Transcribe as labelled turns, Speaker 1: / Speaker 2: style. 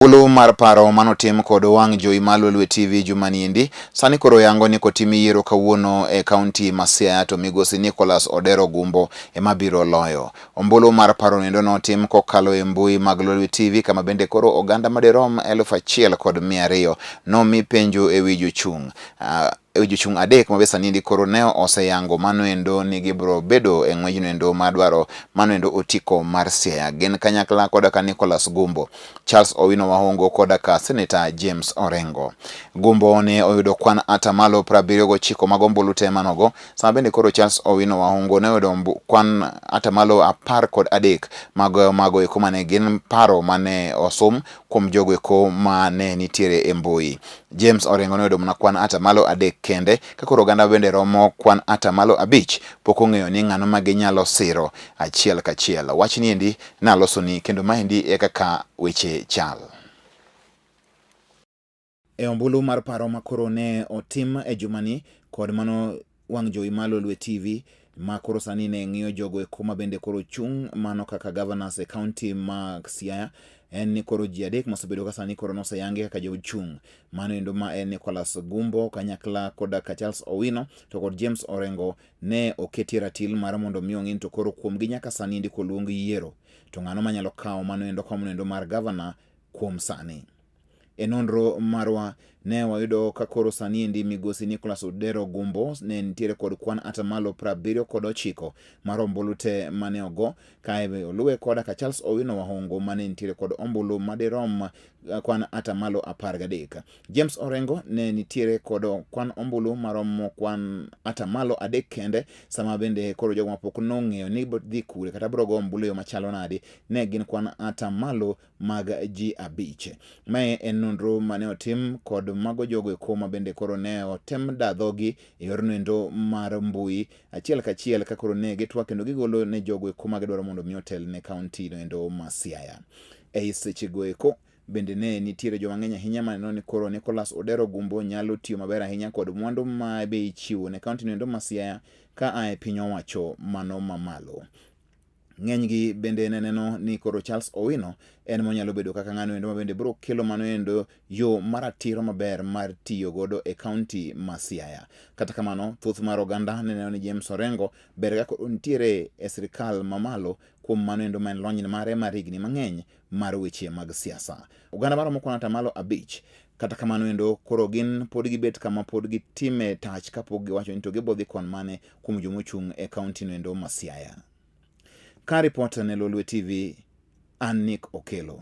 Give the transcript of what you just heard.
Speaker 1: Ombulu mar paro manotim kod wang' jowi mar Lolwe TV jumani endi sani koro yango ni kotim yiero kawuono e kaunti ma Siaya to migosi Nicholas Odero Gumbo ema biro loyo. Ombulu mar paro nendo notim kokalo e mbui mag Lolwe TV kama bende koro oganda madirom 1200 nomi penjo e wi jochung' e jochung' adek ma be sani endi koro ne oseyango mano endo ni gibiro bedo e ng'wejno endo madwaro mano endo otiko mar Siaya. Gin kanyakla koda ka Nicholas Gumbo, Charles Owino Wahongo koda ka Senator James Orengo. Gumbo ne oyudo kwan atamalo 79 mag ombulu te manogo, sama bende koro Charles Owino Wahongo ne oyudo kwan atamalo 13 mag mago eko mane gin paro mane osum kuom jogo eko mane nitiere e mbui. James Orengo noyudo mana kwan atamalo 3 kende, ka koro oganda bende romo kwan atamalo 5 pok ong'eyo ni ng'ano ma ginyalo siro achiel kachiel. Wachni endi nalosoni kendo maendi e kaka weche chal. E ombulu mar paro ma koro ne otim e jumani kod mano wang' jowi mar Lolwe TV ma koro sani ne ng'iyo jogo eko ma bende koro chung' mano kaka governors e county ma Siaya en ni koro ji adek mosebedo ka sani koro noseyangi kaka jochung' mano endo ma en Nicholas Gumbo kanyakla koda ka Charles Owino to kod James Orengo ne oketie ratil mar mondo mi ong'i to koro kuomgi nyaka sani endi koluong yiero to ng'ano manyalo kawo mano endo komno endo mar governor kuom sani. E nonro marwa ne wayudo ka koro sani endi migosi Nicholas Odero Gumbo ne nitiere kod kwan atamalo 79 mar ombulu te mane ogo, kae oluwe koda ka Charles Owino Wahongo mane nitiere kod ombulu madirom kwan atamalo 13. James Orengo ne nitiere kod kwan ombulu maromo kwan atamalo 3 kende, sama bende koro jogo mapok nong'eyo ni dhi kure kata biro go ombulu e yo machalo nadi ne gin kwan atamalo mag ji 5. Mae en nonro mane otim kod mago jogo eko ma bende koro ne otem da dhogi e yorno endo mar mbui achiel kachiel ka koro ne gitwak kendo gigolo ne jogo eko ma gidwaro mondo mi otel ne kaunti no endo ma Siaya. Ei sechego eko bende ne nitiere joma ng'eny ahinya maneno ni koro Nicholas Odero Gumbo nyalo tiyo maber ahinya kod mwandu ma be ichiwo ne kaunti no endo ma Siaya ka a e piny owacho mano mamalo. Ng'enygi bende ne neno ni koro Charles Owino en monyalo bedo kaka ng'ano endo ma bende biro kelo mano endo yo maratiro maber mar tiyo godo e kaunti ma Siaya. Kata kamano, thoth mar oganda ne neno ni James Orengo ber ka koro nitiere e sirikal mamalo kuom mano endo ma en lony mare mar higni mang'eny mar weche mag siasa. Oganda maromo kwan atamalo 5 kata kamano endo koro gin pod gibet kama pod gitime tach kapok giwacho ni to gibodhi kon mane kuom jomochung' e kaunti no endo ma Siaya. Ka ripot ne Lolwe TV, an Nick Okelo.